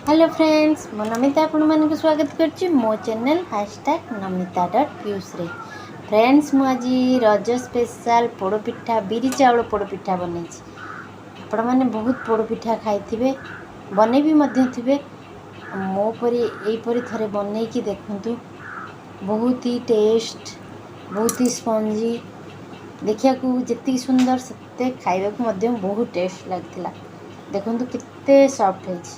Hello friends, ମୁଁ ନମିତା ଆପଣମାନଙ୍କୁ ସ୍ୱାଗତ କରୁଛି ମୋ ଚ୍ୟାନେଲ୍ #Namita.Piyushରେ। ଫ୍ରେଣ୍ଡସ୍, ମୁଁ ଆଜି ରଜ ସ୍ପେଶାଲ୍ ପୋଡ଼ପିଠା, ବିରି ଚାଉଳ ପୋଡ଼ପିଠା ବନେଇଛି। ଆପଣମାନେ ବହୁତ ପୋଡ଼ପିଠା ଖାଇଥିବେ, ବନେଇ ବି ମଧ୍ୟ ଥିବେ। ମୋ ପରି ଏଇପରି ଥରେ ବନେଇକି ଦେଖନ୍ତୁ। ବହୁତ ହି ଟେଷ୍ଟ, ବହୁତ ହି ସ୍ପଞ୍ଜି। ଦେଖିବାକୁ ଯେତିକି ସୁନ୍ଦର, ସେତେ ଖାଇବାକୁ ମଧ୍ୟ ବହୁତ ଟେଷ୍ଟ ଲାଗିଥିଲା। ଦେଖନ୍ତୁ କେତେ ସଫ୍ଟ ହେଇଛି।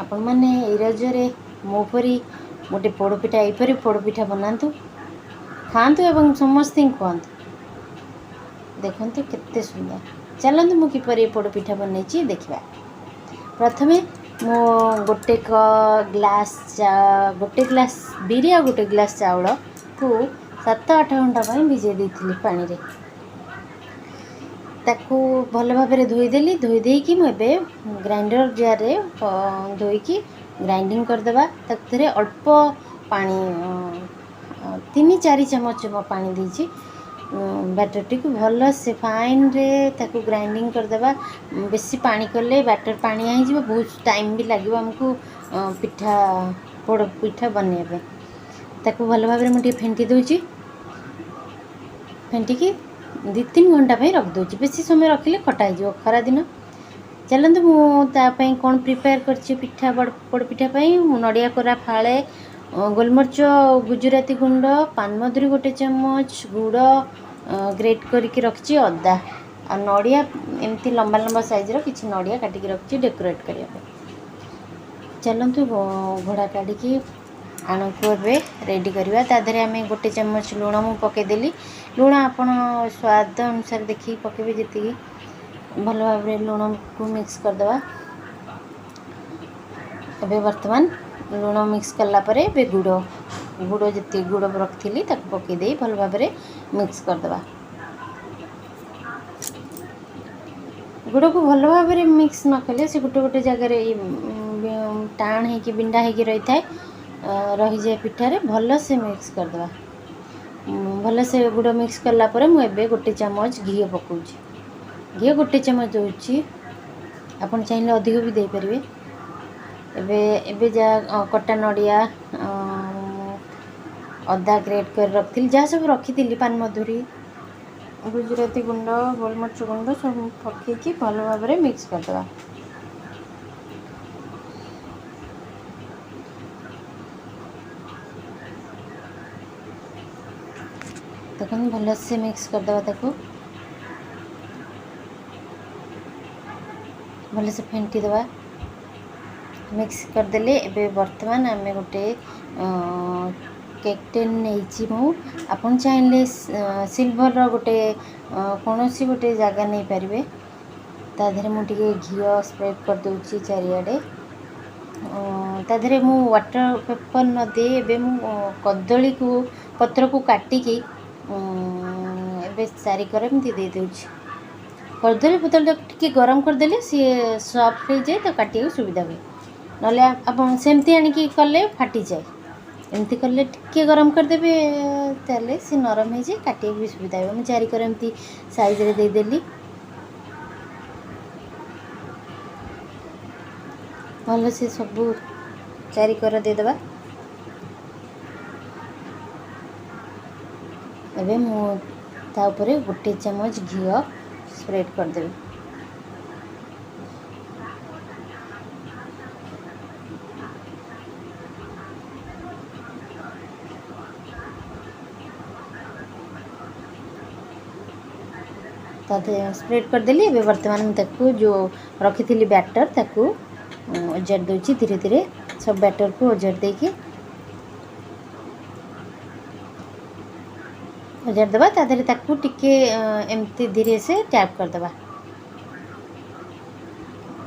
ଆପଣମାନେ ଏଇ ରଜରେ ମୋ ପରି ଗୋଟେ ପୋଡ଼ପିଠା, ଏହିପରି ପୋଡ଼ପିଠା ବନାନ୍ତୁ, ଖାଆନ୍ତୁ ଏବଂ ସମସ୍ତଙ୍କୁ ଖୁଆନ୍ତୁ। ଦେଖନ୍ତୁ କେତେ ସୁନ୍ଦର। ଚାଲନ୍ତୁ, ମୁଁ କିପରି ପୋଡ଼ପିଠା ବନେଇଛି ଦେଖିବା। ପ୍ରଥମେ ମୁଁ ଗୋଟେ ଗ୍ଲାସ୍, ଗୋଟେ ଗ୍ଲାସ୍ ବିରି ଆଉ ଗୋଟେ ଗ୍ଲାସ୍ ଚାଉଳକୁ 7-8 ଘଣ୍ଟା ପାଇଁ ଭିଜେଇ ଦେଇଥିଲି ପାଣିରେ। ତାକୁ ଭଲ ଭାବରେ ଧୋଇଦେଲି। ଧୋଇ ଦେଇକି ମୁଁ ଏବେ ଗ୍ରାଇଣ୍ଡର ଜାର୍ରେ ଧୋଇକି ଗ୍ରାଇଣ୍ଡିଙ୍ଗ କରିଦେବା। ତାଥିରେ ଅଳ୍ପ ପାଣି, 3-4 ଚାମଚ ପାଣି ଦେଇଛି। ବ୍ୟାଟରଟିକୁ ଭଲସେ ଫାଇନରେ ତାକୁ ଗ୍ରାଇଣ୍ଡିଙ୍ଗ କରିଦେବା। ବେଶୀ ପାଣି କଲେ ବ୍ୟାଟର ପାଣିଆ ହେଇଯିବ, ବହୁତ ଟାଇମ୍ ବି ଲାଗିବ ଆମକୁ ପିଠା, ପୋଡ଼ ପିଠା ବନେଇବା ପାଇଁ। ତାକୁ ଭଲ ଭାବରେ ମୁଁ ଟିକେ ଫେଣ୍ଟି ଦେଉଛି। ଫେଣ୍ଟିକି 2-3 ଘଣ୍ଟା ପାଇଁ ରଖିଦେଉଛି। ବେଶୀ ସମୟ ରଖିଲେ ଖଟା ହେଇଯିବ, ଖରାଦିନ। ଚାଲନ୍ତୁ, ମୁଁ ତା ପାଇଁ କ'ଣ ପ୍ରିପେୟାର କରିଛି ପିଠା, ପୋଡ଼ ପିଠା ପାଇଁ। ମୁଁ ନଡ଼ିଆ କୋରା ଫାଳେ, ଗୋଲମରିଚ, ଗୁଜୁରାତି ଗୁଣ୍ଡ, ପାନମଧୁରୀ ଗୋଟେ ଚାମଚ, ଗୁଡ଼ ଗ୍ରେଟ୍ କରିକି ରଖିଛି, ଅଦା ଆଉ ନଡ଼ିଆ, ଏମିତି ଲମ୍ବା ଲମ୍ବା ସାଇଜ୍ର କିଛି ନଡ଼ିଆ କାଟିକି ରଖିଛି ଡେକୋରେଟ୍ କରିବା ପାଇଁ। ଚାଲନ୍ତୁ, ଘୋଡ଼ା କାଢ଼ିକି ଆଣକୁ ଏବେ ରେଡ଼ି କରିବା। ତା ଦେହରେ ଆମେ ଗୋଟେ ଚାମଚ ଲୁଣ ମୁଁ ପକାଇଦେଲି। ଲୁଣ ଆପଣ ସ୍ୱାଦ ଅନୁସାରେ ଦେଖିକି ପକାଇବେ ଯେତିକି। ଭଲ ଭାବରେ ଲୁଣକୁ ମିକ୍ସ କରିଦେବା। ଏବେ ବର୍ତ୍ତମାନ ଲୁଣ ମିକ୍ସ କଲା ପରେ ଏବେ ଗୁଡ଼, ଗୁଡ଼ ଯେତିକି ଗୁଡ଼ ରଖିଥିଲି ତାକୁ ପକାଇ ଦେଇ ଭଲ ଭାବରେ ମିକ୍ସ କରିଦେବା। ଗୁଡ଼କୁ ଭଲ ଭାବରେ ମିକ୍ସ ନ କଲେ ସେ ଗୋଟେ ଗୋଟେ ଜାଗାରେ ଟାଣ ହେଇକି, ବିଣ୍ଡା ହେଇକି ରହିଥାଏ, ରହିଯାଏ ପିଠାରେ। ଭଲସେ ମିକ୍ସ କରିଦେବା। ଭଲସେ ଗୁଡ଼ ମିକ୍ସ କଲା ପରେ ମୁଁ ଏବେ ଗୋଟେ ଚାମଚ ଘିଅ ପକାଉଛି। ଘିଅ ଗୋଟେ ଚାମଚ ଦେଉଛି, ଆପଣ ଚାହିଁଲେ ଅଧିକ ବି ଦେଇପାରିବେ। ଏବେ ଏବେ ଯାହା କଟା ନଡ଼ିଆ, ଅଦା ଗ୍ରେଟ୍ କରି ରଖିଥିଲି, ଯାହା ସବୁ ରଖିଥିଲି, ପାନମଧୁରୀ, ଗୁଜୁରାତି ଗୁଣ୍ଡ, ଗୋଲମରିଚ ଗୁଣ୍ଡ ସବୁ ପକାଇକି ଭଲ ଭାବରେ ମିକ୍ସ କରିଦେବା। ଦେଖନ୍ତୁ, ଭଲସେ ମିକ୍ସ କରିଦେବା ତାକୁ, ଭଲସେ ଫେଣ୍ଟି ଦେବା। ମିକ୍ସ କରିଦେଲେ। ଏବେ ବର୍ତ୍ତମାନ ଆମେ ଗୋଟେ କେକ୍ ଟିନ୍ ନେଇଛି ମୁଁ। ଆପଣ ଚାହିଁଲେ ସିଲଭରର ଗୋଟେ କୌଣସି ଗୋଟେ ଜାଗା ନେଇପାରିବେ। ତା ଦେହରେ ମୁଁ ଟିକେ ଘିଅ ସ୍ପ୍ରେଡ଼ କରିଦେଉଛି ଚାରିଆଡ଼େ। ତା ଦେହରେ ମୁଁ ୱାଟର୍ ପେପର୍ ନ ଦେଇ ଏବେ ମୁଁ କଦଳୀକୁ ପତ୍ରକୁ କାଟିକି ଏବେ ଚାରିକର ଏମିତି ଦେଇଦେଉଛି। କଦଳୀ ପତ୍ରଟାକୁ ଟିକେ ଗରମ କରିଦେଲେ ସିଏ ସଫ୍ଟ ହେଇଯାଏ, ତ କାଟିବାକୁ ସୁବିଧା ହୁଏ। ନହେଲେ ଆପଣ ସେମିତି ଆଣିକି କଲେ ଫାଟିଯାଏ। ଏମିତି କଲେ, ଟିକେ ଗରମ କରିଦେବେ, ତାହେଲେ ସେ ନରମ ହେଇଯାଏ, କାଟିବାକୁ ବି ସୁବିଧା ହେବ। ମୁଁ ଚାରିକର ଏମିତି ସାଇଜ୍ରେ ଦେଇଦେଲି। ଭଲସେ ସବୁ ଚାରିକର ଦେଇଦେବା। ଏବେ ମୁଁ ତା ଉପରେ ଗୋଟେ ଚାମଚ ଘିଅ ସ୍ପ୍ରେଡ଼ କରିଦେବି। ତା ସ୍ପ୍ରେଡ଼ କରିଦେଲି। ଏବେ ବର୍ତ୍ତମାନ ମୁଁ ତାକୁ ଯେଉଁ ରଖିଥିଲି ବ୍ୟାଟର୍, ତାକୁ ଓଜାଡ଼ି ଦେଉଛି। ଧୀରେ ଧୀରେ ସବୁ ବ୍ୟାଟର୍କୁ ଓଜାଡ଼ି ଦେଇକି, ଓଜାଡ଼ି ଦେବା। ତା ଦେହରେ ତାକୁ ଟିକେ ଏମିତି ଧୀରେ ସେ ଟ୍ୟାପ୍ କରିଦେବା।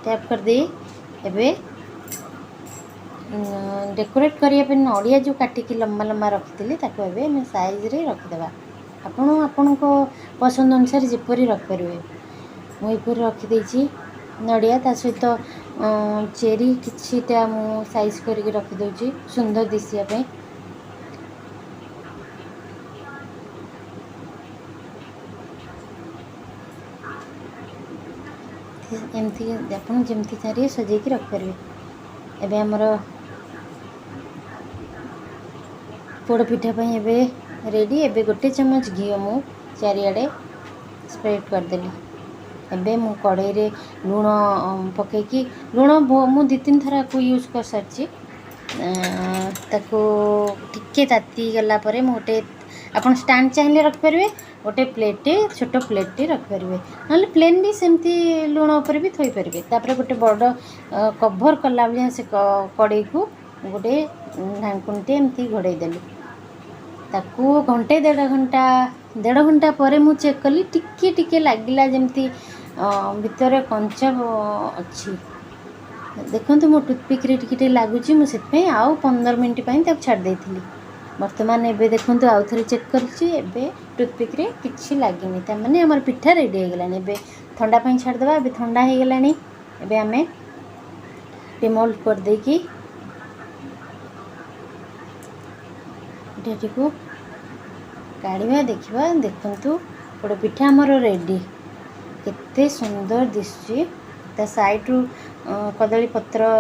ଟ୍ୟାପ୍ କରିଦେଇ ଏବେ ଡେକୋରେଟ୍ କରିବା ପାଇଁ ନଡ଼ିଆ ଯେଉଁ କାଟିକି ଲମ୍ବା ଲମ୍ବା ରଖିଥିଲି, ତାକୁ ଏବେ ଆମେ ସାଇଜ୍ରେ ରଖିଦେବା। ଆପଣ ଆପଣଙ୍କ ପସନ୍ଦ ଅନୁସାରେ ଯେପରି ରଖିପାରିବେ। ମୁଁ ଏପରି ରଖିଦେଇଛି ନଡ଼ିଆ। ତା ସହିତ ଚେରି କିଛିଟା ମୁଁ ସାଇଜ୍ କରିକି ରଖିଦେଉଛି ସୁନ୍ଦର ଦିଶିବା ପାଇଁ। ଏମିତି ଆପଣ ଯେମିତି ଚାହିଁବେ ସଜେଇକି ରଖିପାରିବେ। ଏବେ ଆମର ପୋଡ଼ ପିଠା ପାଇଁ ଏବେ ରେଡ଼ି। ଏବେ ଗୋଟେ ଚାମଚ ଘିଅ ମୁଁ ଚାରିଆଡ଼େ ସ୍ପ୍ରେଡ଼୍ କରିଦେଲି। ଏବେ ମୁଁ କଢ଼େଇରେ ଲୁଣ ପକାଇକି, ଲୁଣ ମୁଁ 2-3 ଥର ଆକୁ ୟୁଜ୍ କରିସାରିଛି। ତାକୁ ଟିକେ ତାତିଗଲା ପରେ ମୁଁ ଗୋଟେ, ଆପଣ ଷ୍ଟାଣ୍ଡ ଚାହିଁଲେ ରଖିପାରିବେ, ଗୋଟେ ପ୍ଲେଟ୍ଟେ, ଛୋଟ ପ୍ଲେଟ୍ଟେ ରଖିପାରିବେ, ନହେଲେ ପ୍ଲେନ୍ ବି ସେମିତି ଲୁଣ ଉପରେ ବି ଥୋଇପାରିବେ। ତାପରେ ଗୋଟେ ବଡ଼ କଭର୍ କଲା ଭଳିଆ ସେ କଢ଼େଇକୁ ଗୋଟେ ଢାଙ୍କୁଣୀଟେ ଏମିତି ଘୋଡ଼େଇ ଦେଲି। ତାକୁ ଘଣ୍ଟେ ଦେଢ଼ ଘଣ୍ଟା, ଦେଢ଼ ଘଣ୍ଟା ପରେ ମୁଁ ଚେକ୍ କଲି, ଟିକେ ଟିକେ ଲାଗିଲା ଯେମିତି ଭିତରେ କଞ୍ଚା ଅଛି। ଦେଖନ୍ତୁ, ମୋ ଟୁଥପିକ୍ରେ ଟିକେ ଟିକେ ଲାଗୁଛି। ମୁଁ ସେଥିପାଇଁ ଆଉ 15 ମିନିଟ୍ ପାଇଁ ତାକୁ ଛାଡ଼ି ଦେଇଥିଲି। ବର୍ତ୍ତମାନ ଏବେ ଦେଖନ୍ତୁ, ଆଉ ଥରେ ଚେକ୍ କରିଛି, ଏବେ ଟୁଥପିକ୍ରେ କିଛି ଲାଗିନି। ତାମାନେ ଆମର ପିଠା ରେଡ଼ି ହେଇଗଲାଣି। ଏବେ ଥଣ୍ଡା ପାଇଁ ଛାଡ଼ିଦେବା। ଏବେ ଥଣ୍ଡା ହେଇଗଲାଣି। ଏବେ ଆମେ ଡିମୋଲ୍ଡ କରିଦେଇକି ପିଠାଟିକୁ କାଢ଼ିବା, ଦେଖିବା। ଦେଖନ୍ତୁ, ପୋଡ଼ ପିଠା ଆମର ରେଡ଼ି। କେତେ ସୁନ୍ଦର ଦିଶୁଛି। ତା ସାଇଡ଼ରୁ କଦଳୀ ପତ୍ର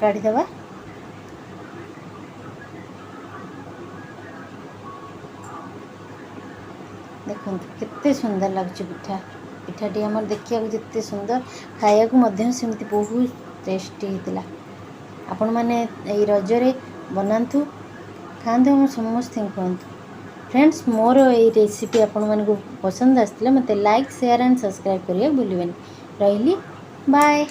କାଢ଼ିଦେବା। ଦେଖନ୍ତୁ, କେତେ ସୁନ୍ଦର ଲାଗୁଛି ପିଠା। ପିଠାଟି ଆମର ଦେଖିବାକୁ ଯେତେ ସୁନ୍ଦର, ଖାଇବାକୁ ମଧ୍ୟ ସେମିତି ବହୁତ ଟେଷ୍ଟି ହେଇଥିଲା। ଆପଣମାନେ ଏଇ ରଜରେ ବନାନ୍ତୁ, ଖାଆନ୍ତୁ ଏବଂ ସମସ୍ତଙ୍କୁ ଖୁଆନ୍ତୁ। ଫ୍ରେଣ୍ଡସ୍, ମୋର ଏଇ ରେସିପି ଆପଣମାନଙ୍କୁ ପସନ୍ଦ ଆସିଥିଲେ ମୋତେ ଲାଇକ୍, ସେୟାର ଆଣ୍ଡ ସବସ୍କ୍ରାଇବ୍ କରିବାକୁ ଭୁଲିବେନି। ରହିଲି, ବାଏ।